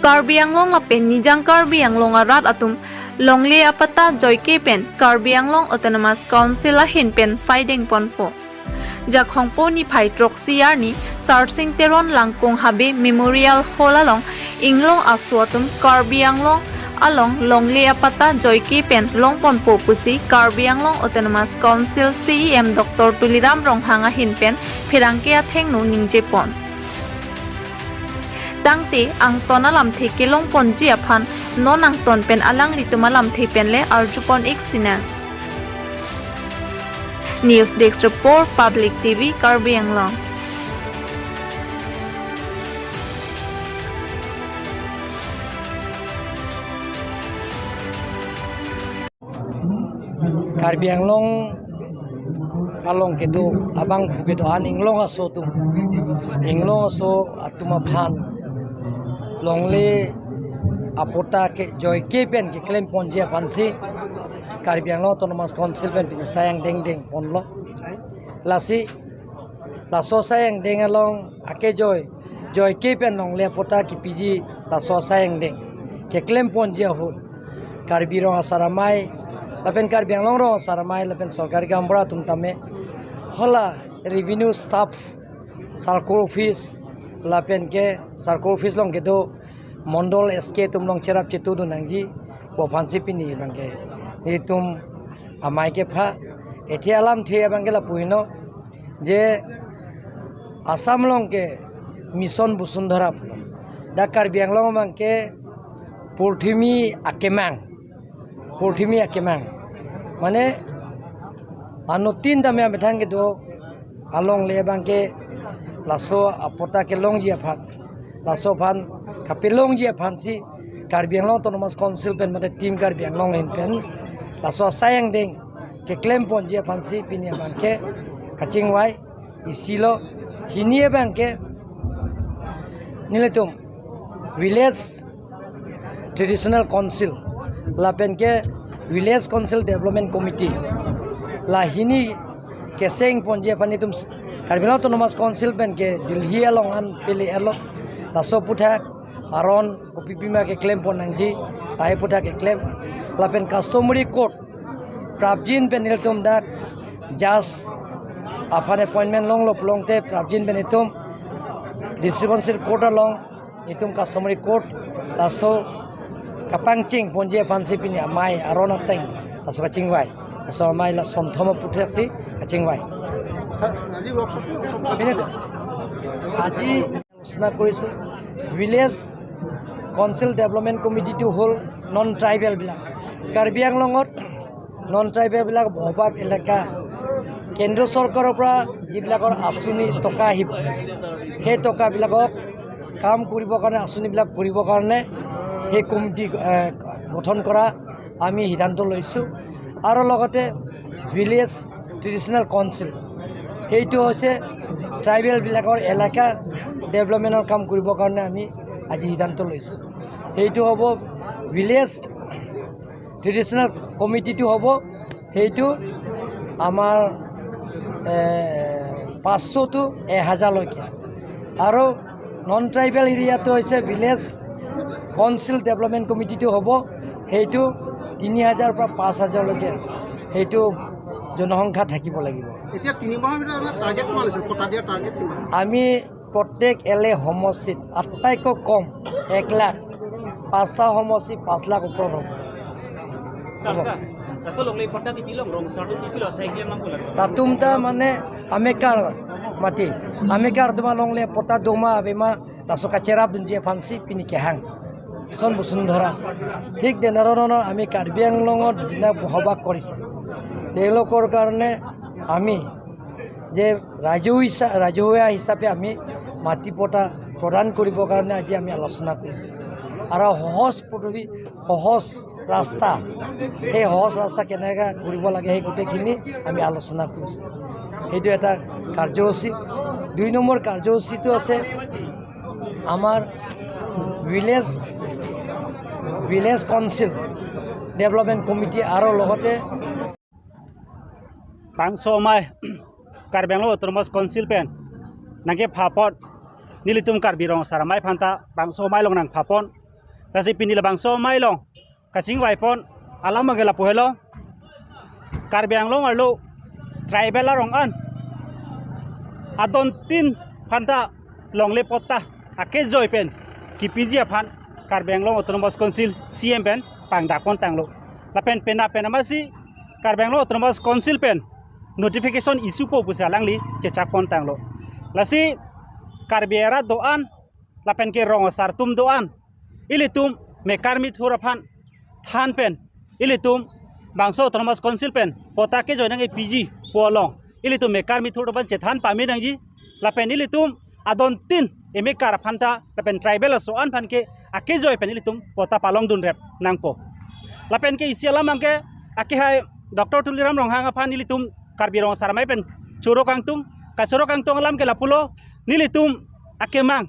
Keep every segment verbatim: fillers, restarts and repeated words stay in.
Karbi Anglong lapen Nijang Karbi Anglong arat atum longle apatta joike pen Karbi Anglong Autonomous Council ahin pen saideng ponpo. Jakhongpo niphai throksi arni Sarsing Teron Langkung Habe Memorial Hall along inglong aso atum Karbi Anglong along longle apatta joike pen longponpo pusi Karbi Anglong Autonomous Council C E M Doctor Tuliram Ronghang ahin pen pherangke athengno ningjepon. Tangte angton alamthe kelongponji aphan non angton pen alanglitum alamthe pen le arjupon-ik sinang. News Desk Report, Public T V, Karbi Anglong. Karbi Anglong along kedo abangphu kedo-an inglong aso atum, inglong aso atum aphan longle apatta ke joike pen keklemponji aphansi Karbi Anglong Autonomous Council pen pini asai angdeng dengponlo. Lasi laso asai angdeng along akejoi, joike pen longle apatta kipiji laso asai angdeng keklemponji ahut Karbi Rong Asar Amei lapen Karbi Anglong Rong Asar Amei lapen sorkari gaonbura atum tame hala revenue staff, circle office lapen ke circle office along kedo mondol S K atum along cherap chetudun nangji pu aphansi pini abangke nelitum amei kepha. Ethi alamthe abangke lapu heno je Assam along ke Mission Basundhara pulo. Dak Karbi Anglong abangke purthimi akemang, purthimi akemang. Mane anuttin tame amethang kedo alongle abangke laso apatta kelongji aphan, laso aphan kapelongji aphansi Karbi Anglong Autonomous Council pen mate Team Karbi Anglong ahin pen laso asai angdeng keklemponji aphansi pini abangke kachingvai isi lo. Hini abangke nelitum Village Traditional Council lapen ke Village Council Development Committee la hini kesengponji aphan itum Karbi Anglong Autonomous Council pen ke Delhi along an pele erlo, laso aputhak aron kopipima keklempon nangji, lahai aputhak keklem. Lapen customary court prapjin pen ilitum dak judge aphan appointment longlo pulote prapjin pen itum District Council Court along itum customary court laso kapangchengponji aphansi pini amei aron ateng laso kachingvai. Laso amei la somthom aputhaksi kachingvai. Sir, আজি workshop, workshop। Pini to, আজি আলোচনা কৰিছো village council development কমিটিটো হ'ল নন ট্ৰাইবেলবিলাক। কাৰ্বি আংলঙত নন ট্ৰাইবেলবিলাক বসবাস এলেকা কেন্দ্ৰ চৰকাৰৰ পৰা যিবিলাকৰ আঁচনি টকা আহিব, সেই টকাবিলাকক কাম কৰিবৰ কাৰণে, আঁচনিবিলাক কৰিবৰ কাৰণে সেই কমিটি, এ, গঠন কৰা আমি সিদ্ধান্ত লৈছোঁ। আৰু লগতে ভিলেজ ট্ৰেডিশ্যনেল কাউন্সিল, সেইটো হৈছে ট্ৰাইবেলবিলাকৰ এলেকা ডেভেলপমেণ্টৰ কাম কৰিবৰ কাৰণে আমি আজি সিদ্ধান্ত লৈছোঁ। সেইটো হ'ব ভিলেজ ট্ৰেডিশ্যনেল কমিটিটো হ'ব, সেইটো আমাৰ, এ, পাঁচশ টু এহাজাৰলৈকে। আৰু নন ট্ৰাইবেল এৰিয়াটো হৈছে ভিলেজ কাউন্সিল ডেভেলপমেণ্ট কমিটিটো হ'ব, সেইটো তিনি হাজাৰৰ পৰা পাঁচ হাজাৰলৈকে সেইটো জনসংখ্যা থাকিব লাগিব। এতিয়া তিনি মাহৰ ভিতৰত আমাৰ টাৰ্গেট কিমান আছে? পট্টা দিয়া টাৰ্গেট কিমান? আমি প্ৰত্যেক এল এ সমষ্টিত আটাইতকৈ কম এক লাখ, পাঁচটা সমষ্টি পাঁচ লাখ ওপৰত হ'ব। Sir, sir, laso longle patta kipilong, rong asar atum kipilo, asai klem nangkok lagi? Latum ta mane amekar mati, amekar atum alongle patta doma avema, laso kacherapdunji aphansi pini kehang. Mission Basundhara, ঠিক তেনেধৰণৰ আমি কাৰ্বি আংলঙত যিবিলাক বসবাস কৰিছে, তেওঁলোকৰ কাৰণে আমি যে ৰাজহুৱা হিচা-, ৰাজহুৱা হিচাপে আমি মাটি পট্টা প্ৰদান কৰিবৰ কাৰণে আজি আমি আলোচনা কৰিছোঁ। আৰু সহজ পদ্ধতি, সহজ ৰাস্তা, সেই সহজ ৰাস্তা কেনেকৈ কৰিব লাগে, সেই গোটেইখিনি আমি আলোচনা কৰিছোঁ। সেইটো এটা কাৰ্যসূচী। দুই নম্বৰ কাৰ্যসূচীটো আছে আমাৰ village, village council development committee আৰু লগতে bangso amei Karbi Anglong Autonomous Council pen nangkephapon, nelitum Karbi Rong Asar Amei aphanta bangso amei along nangphapon. Lasi pini labangso amei along kachingvaipon alam abangke lapu helo. Karbi Anglong arlo tribal arong an adontin aphanta longle patta akejoi pen kipiji aphan Karbi Anglong Autonomous Council C M pen pangdakpon tanglo. Lapen penap pen amatsi Karbi Anglong Autonomous Council pen notification issue po pusi alangli chechakpon tanglo. Lasi Karbi arat do-an lapen ke rong asar atum do-an, ilitum mekar mithur aphan than pen ilitum bangso Autonomous Council pen patta kejoi nangkepiji pu along ilitum mekar mithur aphan chethan pame nangji. Lapen ilitum adontin emekar aphanta lapen tribal aso-an aphan ke akejoi pen ilitum patta palongdunrep nangpo. Lapen ke isi alam abangke akehai Doctor Tuliram Ronghang aphan ilitum Karbi Rong Asar Amei pen choro kangtung. Kachoro kangtung alam ke lapulo, nelitum akemang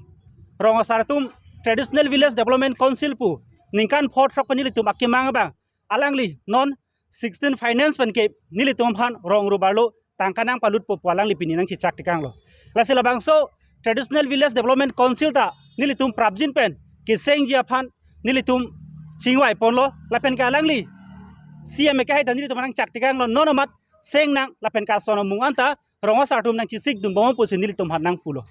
rong asar atum Traditional Village Development Council pu ningkan pho throk pen nelitum akemang abang alangli non sixteen finance pen ke nelitum aphan rong rup arlo tangka nangpalutpo pu alangli pini nangchechak tekanglo. Lasi labangso Traditional Village Development Council ta nelitum prapjin pen kesengji aphan nelitum chingvaiponlo. Lapen ke alangli C M akehai ta nelitum nangchak tekanglo, non amat seng nang lapen ke ason amung anta rong asar atum nangchesikdunbom pusi nelitum aphan nangpulo.